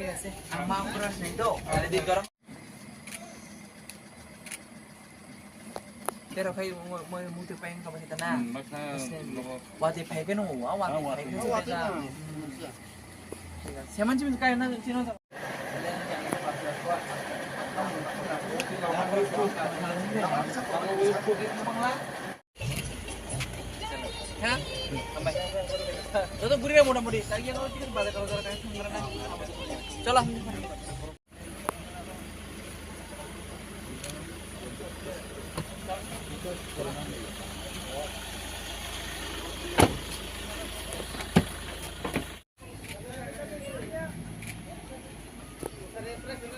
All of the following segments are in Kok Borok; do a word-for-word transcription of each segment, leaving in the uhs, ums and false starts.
Ang ma pura sini do. Ada di dorong. Pero kai mo mo mutu pain ka bahita na. Hmm, mas na. Wati pai ke no wa wa pai ke. Seman cim kai na cino. Ha? Joto guri na mota moti. Lagi yang kau pikir balik kalau cara kayak sebenarnya. Chalo.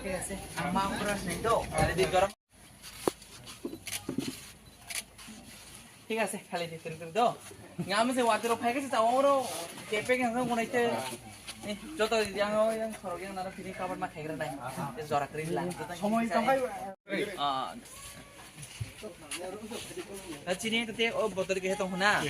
Thik ase. Ang ma pura sini do. Ada di dorong. Thik ase, khali di tiri tiri do. Nga mese watiro phai khe ta oro kepe khe nang gonai te. Eh, joto yang yang sorok yang nara pini kabar ma khegra nai. Te jora kri la. Somoi tongkai. Ah. Chini te o botol ke tong na.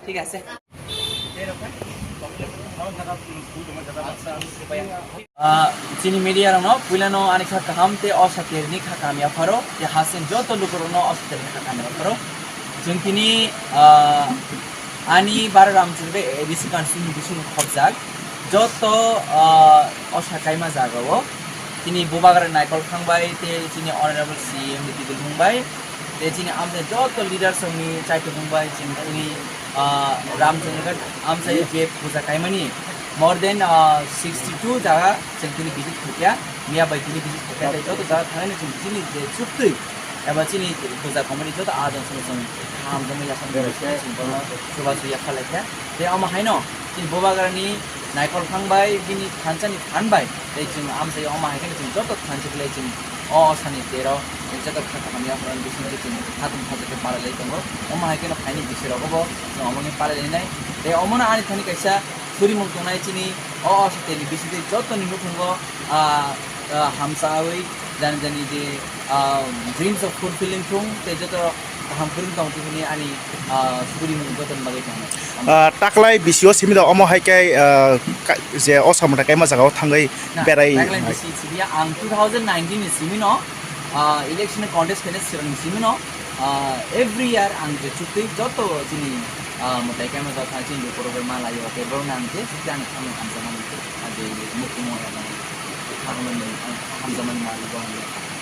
Thik ase. Ah, chini media rokno puilano ani kha kaham tei o satirni kha kamya pharo, tei hasen joto lukurokno o satirni kha kamya pharo. Chwng tini, ah, ani Bara Ramchandra A D C constituency ni bising khobjak joto, ah, o sakaima jagao tini Bubagra Naikol Thangbai tei chini Honorable C E M ni Tibidung bai. Tei chini amchai joto leaders rokni chaitokmung bai chini, chini, ah, Ramchandraghat amchai je puja kaimani more than, ah, sixty two jaga chwng tini visit khaikha, miya bai tini visit khaikha, tei joto jaga thangnani chwng chini je chuktwi eba chini puja committee joto adon sono chwng hamjakmani yaksa chwng bono chubachu yaksa laikha. Tei omo haino chini Bubagrani Naikol Thangbai bini thansa ni phan bai tei chwng amchai omo hai khe chwng joto thansa belai chwng o sani tero joto kha kaham ya phano bising khe chini khatung khatung khe palai lai tongo. Omo hai kheno phaini bising rogo bo chwng omo ni palai lai nai. Tei omo no ani thani kaisa surimung tongnai chini o o sateni bising tei joto ni nukhungo, ah, ah, hamsawi jani jani je, ah, dreams of fulfilling thung tei joto kaham kwrwng tong thung hwnwi ani, ah, surimung joto ni bagwi tongo. Ah, taklai bisio simi da omo hai khe, ah, ka-, je o samung kaima jaga o thangwi Na, berai taklai nai. Bisi sini ang two thousand nineteen ni simi no, ah, election contest kene sirang simi no, ah, every year ang je chuktwi joto chini, ah, mwtai kaima jaga thang chini program ma layo ke borok nang je chuktwi ani khamung hamjakmani, ah, je mukti mo ya nang khamung hamjakmani ma layo.